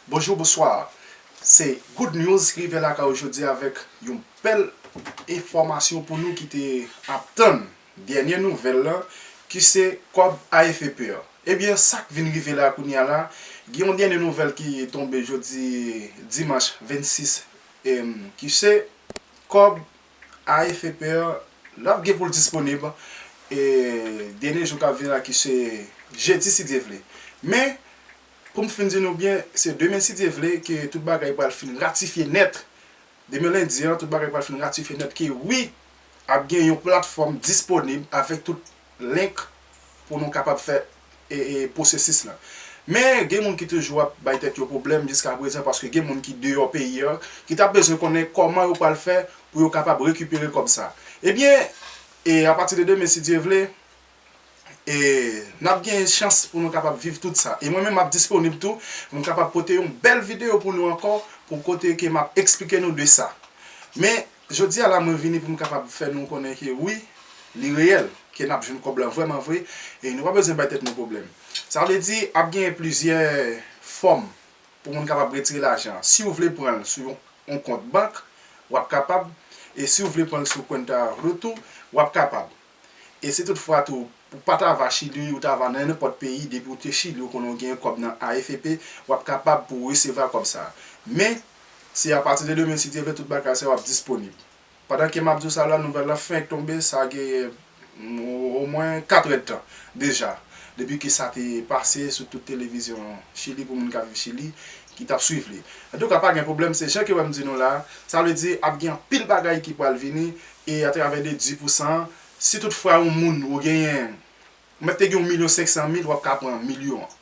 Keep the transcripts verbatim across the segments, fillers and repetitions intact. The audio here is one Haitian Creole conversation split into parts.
Bonjou, bonswa. Se Good News ki rive lakay ou jodi avèk yon bèl enfòmasyon pou nou ki te ap tann dènye nouvèl lan, ki se kòb A F P an. Ebyen, sa k vin rive la kounye a la, gen yon dènye nouvèl ki tonbe jodi dimanch vennsis, em, ki se kòb A F P an, l ap gen pou l disponib, e, dènye jou k ap vini la ki se jedi, si Dye vle. Men, pou m fin di nou byen, se demen, si Dye vle, ke tout bagay pral fin ratifye nèt. Demen lendi an, tout bagay pral fin ratifye nèt ke wi, ap gen yon platfòm disponib avèk tout link pou nou kapab fè, e, e, pwosesis lan. Men, gen moun ki toujou ap bay tèt yo pwoblèm jiska prezan, paske gen moun ki deyò peyi an, ki t ap bezwen konnen kòman yo pral fè pou yo kapab rekipere kòb sa. Ebyen, e apati de demen, si Dye vle, e n ap gen chans pou nou kapab viv tout sa. E mwen menm, m ap disponib tou pou m kapab pote yon bèl videyo pou nou ankò, pou kote ke m ap eksplike nou de sa. Men, jodi a la, mwen vini pou m kapab fè nou konnen ke wi, li reyèl, ke n ap jwenn kòb lan vrèman vre, e nou pa bezwen bay tèt nou pwoblèm. Sa vle di, ap gen plizyè fòm pou moun kapab retire lajan an. Si w vle pran l sou yon, yon kont bank, w ap kapab. E si w vle pran l sou Cuenta Rutu, w ap kapab. E si toutfwa tou, ou pa ta va Chili, ou ta va nan nenpòt peyi, depi w te Chili, ou konnen w gen kòb nan A F P, w ap kapab pou w resevwa kòb sa a. Men, se apati de demen, si Dye vle, tout bagay sa yo ap disponib. Pandan ke m ap di w sa la, nouvèl lan fenk tonbe, sa gen, mm, omwen kat èdtan deja, depi ke sa te pase sou tout televizyon Chili pou moun k ap viv Chili, ki t ap swiv li. Antouka, pa gen pwoblèm, se jan ke w wè m di nou la, sa vle di ap gen anpil bagay ki pral vini, e atravè de dis pou san an, si toutfwa yon moun ou genyen, ou mèt te gen yon milyon senk san mil, w ap ka pran milyon an.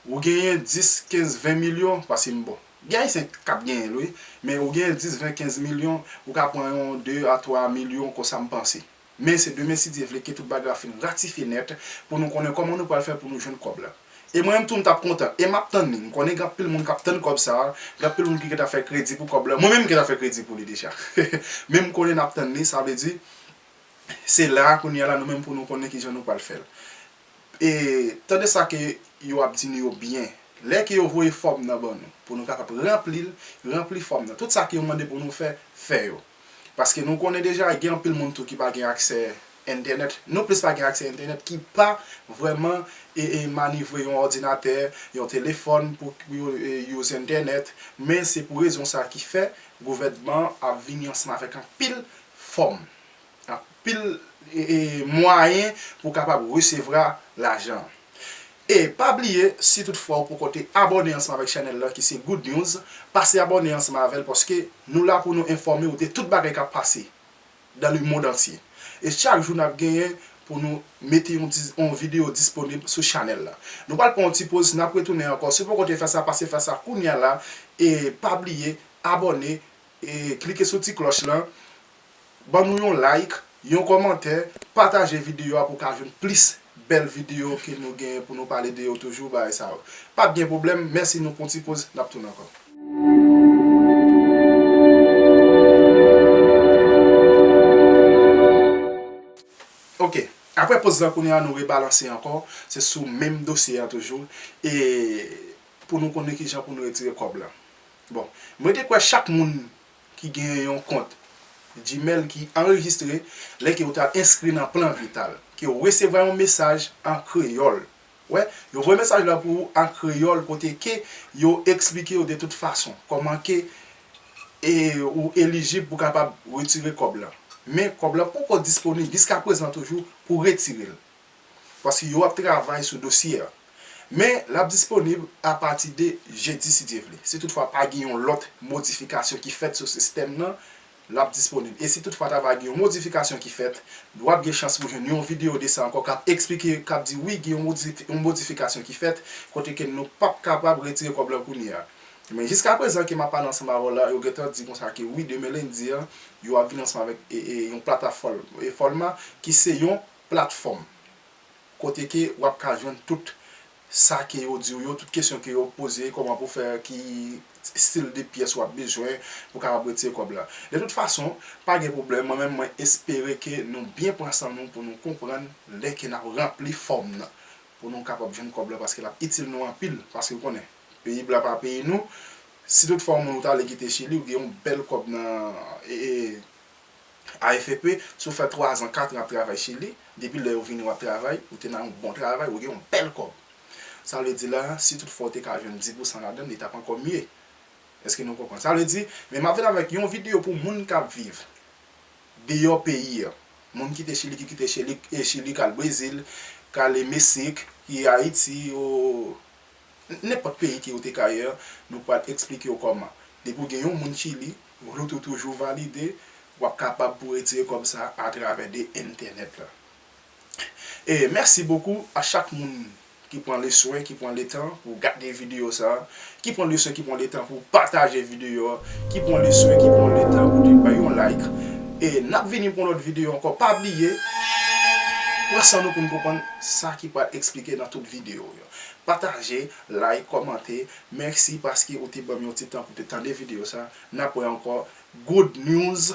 Ou genyen dis, kenz, ven milyon, paske m bon. Gen Ayisyen k ap genyen l, wi. Men ou genyen dis, ven, kenz milyon, ou ka pran yon de a twa milyon konsa, m panse. Men se demen, si Dye vle, ke tout bagay la fin ratifye nèt, pou nou konnen kòman nou pral fè pou nou jwenn kòb la. E mwen menm tou, m t ap kontan. E m ap tann li. M konnen gen anpil moun k ap tann kòb sa a. Gen anpil moun ki gentan fè kredi pou kòb la. Mwen menm, m gentan fè kredi pou li deja. Men m konnen n ap tann li, sa vle di, se la a kounye a la, nou menm pou nou konnen kijan nou pral fè l. E tande sa ke yo ap di nou yo byen. Lè ke yo voye fòm nan ban nou, pou nou kapab ranpli l, ranpli fòm nan. Tout sa ke yo mande pou nou fè, fè yo. Paske nou konnen deja, gen anpil moun tou ki pa gen aksè entènèt. Nou plis pa gen aksè entènèt, ki pa vrèman, e, e, manivre yon òdinatè, yon telefòn pou, pou yo, e, use entènèt. Men se pou rezon sa ki fè gouvènman an ap vini ansanm avèk anpil fòm, anpil, e, e, mwayen pou kapab resevwa lajan. E pa bliye, si toutfwa ou poko te abòne ansanm avèk chanèl la ki se Good News, pase abòne ansanm avè l, paske nou la pou nou enfòme w de tout bagay k ap pase dans le monde entier. E chak jou n ap genyen pou nou mete yon, dis- yon videyo disponib sou chanèl la. Nou pral pran yon ti poz, n ap retounen ankò. Si w poko te fè sa, pase fè sa kounye a la. E pa bliye, abòne, e klike sou ti klòch lan, ban nou yon like, yon kòmantè, pataje videyo a pou w ka jwenn plis bèl videyo ke nou genyen pou nou pale de yo toujou, bagay sa yo. Pa t gen pwoblèm, mèsi, nou pran ti poz, n ap tounen ankò. Ok, apre poz la kounye a nou rebalanse ankò, se sou menm dosye a toujou, e pou nou konnen kijan pou nou retire kòb la. Bon, mwen te kwè chak moun ki gen yon kont Gmail ki anrejistre, lè ke w ta enskri nan Plan Vital, ke w resevwa yon mesaj an kreyòl. Wè, yo voye mesaj la pou ou an kreyòl, kote ke yo eksplike w de tout fason kòman ke, e, ou elijib pou kapab retire kòb la. Men kòb la poko disponib jiska prezan toujou pou retire l. Paske yo ap travay sou dosye a. Men l ap disponib apati de jedi, si Dye vle. Si toutfwa pa gen yon lòt modifikasyon ki fèt sou sistèm nan, l ap disponib. E si toutfwa ta va gen yon modifikasyon ki fèt, w ap gen chans pou jwenn yon videyo de sa ankò k ap eksplike, k ap di wi, gen yon modif- yon modifikasyon ki fèt, kote ke nou p ap kapab retire kòb la kounye a. Men jiska prezan ke m ap pale ansanm avè w la, yo gentan di konsa ke wi, demen lendi an, yo ap vin ansanm avèk, e, e, yon platafòm, e, fòma ki se yon platfòm kote ke w ap ka jwenn tout sa ke yo di w yo, tout kesyon ke yo poze, kòman pou fè, ki estil de pyès w ap bezwen pou kapab retire kòb la. De tout fason, pa gen pwoblèm, mwen menm mwen espere ke nou byen pran san nou pou nou konprann lè ke n ap ranpli fòm nan, pou nou kapab jwenn kòb la, paske l ap itil nou anpil, paske w konnen, Peyi blan pa peyi nou. Si toutfwa yon moun ou t ale kite Chili, ou gen yon bèl kòb nan e, e, A F P, si w fè twa zan, kat zan ap travay Chili, depi lè ou vini w ap travay, ou te nan yon bon travay, ou gen yon bèl kòb. Sa vle di la, si toutfwa ou te ka jwenn dis pousan ladan l, li t ap ankò mye. Èske nou konprann? Sa vle di, men m ap vin avèk yon videyo pou moun k ap viv deyò peyi a. Moun ki te Chili, ki kite Chili, e Chili, k al Brezil, k ale Meksik, ki Ayiti, o, nenpòt peyi ke ou te ka ye, nou pral eksplike w kòman. Depi w gen yon moun Chili, rout ou toujou valide, w ap kapab pou retire kòb sa atravè de entènèt la. E mèsi bokou a chak moun ki pran le swen, ki pran le tan pou gade videyo sa, ki pran le swen, ki pran le tan pou pataje videyo, ki pran le swen, ki pran le tan pou te bay yon like. E n ap vini pou yon lòt videyo ankò. Pa bliye, pran san nou pou n konprann sa ki pral eksplike nan tout videyo yo. Pataje, like, kòmante. Mèsi paske ou te ban m yon ti tan pou te tande videyo sa. N ap wè ankò. Good news.